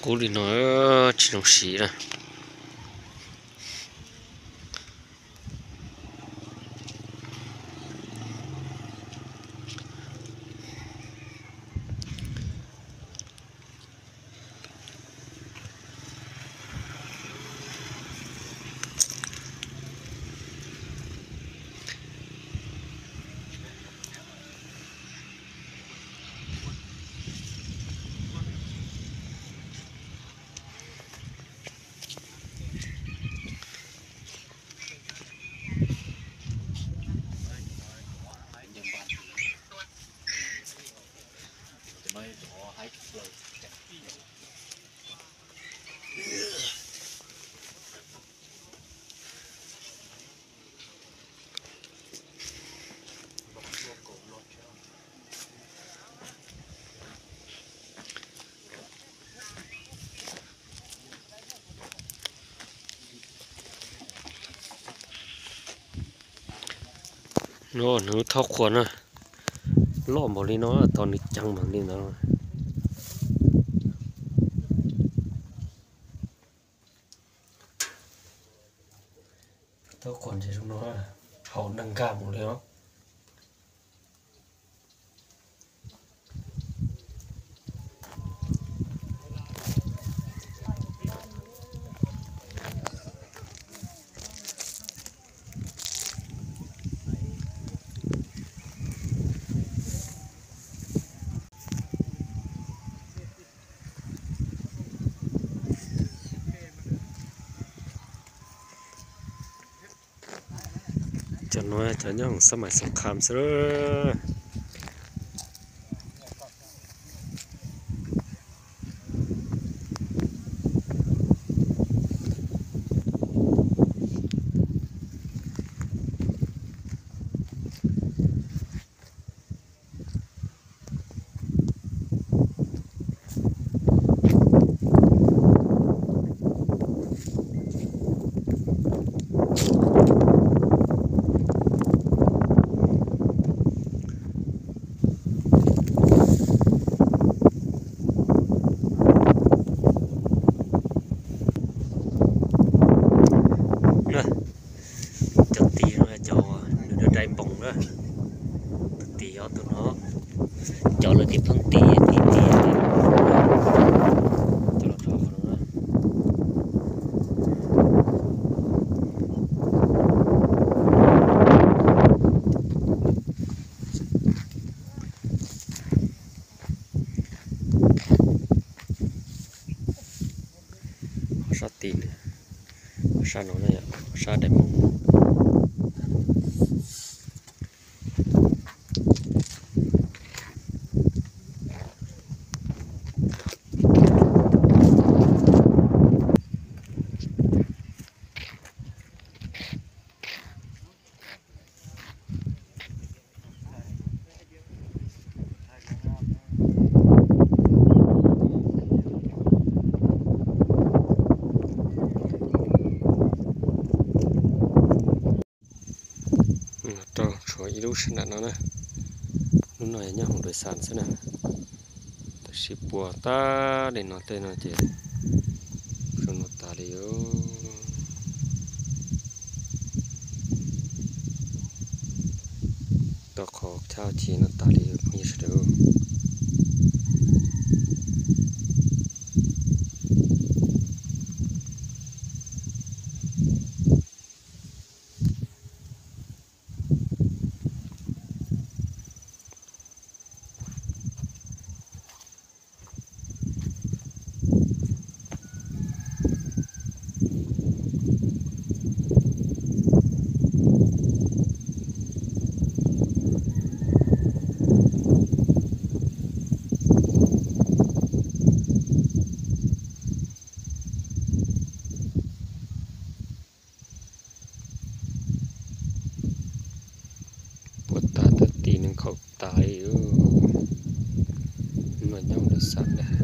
Kub li no tsis zoo siv na. No, nws thob qhuas na, loj npaum li no, tos nws ceev npaum li ntawd. Thob qhuas ntses zoo no, haum neeg nkag mus li os. Cov no cov nyob hauv xab mais Xoo Kham xwb. Cov tis no cov nws dai npoos na. Tus tis yog tus no, cov lawv tis pheej tis tis tis, cov los rau qhov no na. Ho sab tim, ho sab no na, ho sab dais moos. Rau tshuav ib lub sab nram no na. Lub no yog nyob hauv dais xas xwb na. Tab sis puas tag li no tej no ces zoo no tas li os. Tau qhov chaw chim no tas li phooj ywg sawv daws. Puas tas, tab tis nees khaum tas li. Mas nyob ntawm xav ntag.